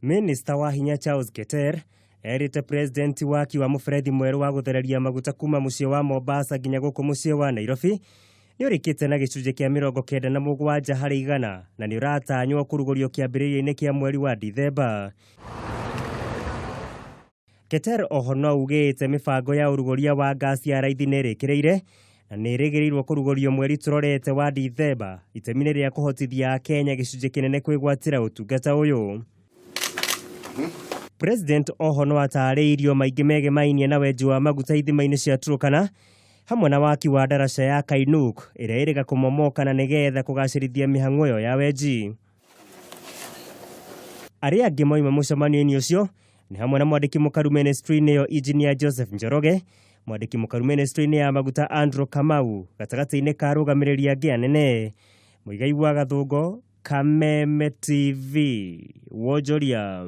Minista wa hinya Charles Keter erĩte president waki wa mũberethi mwerũ wa gũthereria maguta kuma mũciĩ wa Mombasa nginya gũkũ mũciĩ wa Nairobi nĩ ũrĩkĩte na gĩcunjĩ kĩa 97 harĩ igana na nĩ ũratanywo kũrugũrio kĩambĩrĩria-inĩ kĩa mweri wa Dithemba. Keter oho no ugĩte mĩbango ya ũrugũria wa ngasi ya raithi nĩ ĩrĩkĩrĩire na nĩ ĩrĩgĩrĩirwo kũrugũrio mweri tũrorete wa Dithemba itemi-inĩ rĩa kũhotithia Akenya gĩcunjĩ kĩnene kwĩgwatĩra ũtungata ũyũ. President oho no atarĩirio maingĩ megemainie na wenji wa maguta ithima-inĩ cia Turkana hamwe na waki wa ndaraca ya Kainuk ĩrĩa ĩrĩga kũmomoka na nĩgetha kũgacĩrithia mĩhang'o ĩyo ya wenji. Arĩa angĩ moima mũcemanio-inĩ ũcio nĩ hamwe na mwandĩki mũkaru ministry-inĩ ĩyo Engineer Joseph Njoroge, mwandĩki mũkaru ministry-inĩ ya maguta Andrew Kamau, gatagatĩ-inĩ ka arũgamĩrĩri angĩ anene. Mũigai wa Gathũngo, Kameme TV, wonjoria.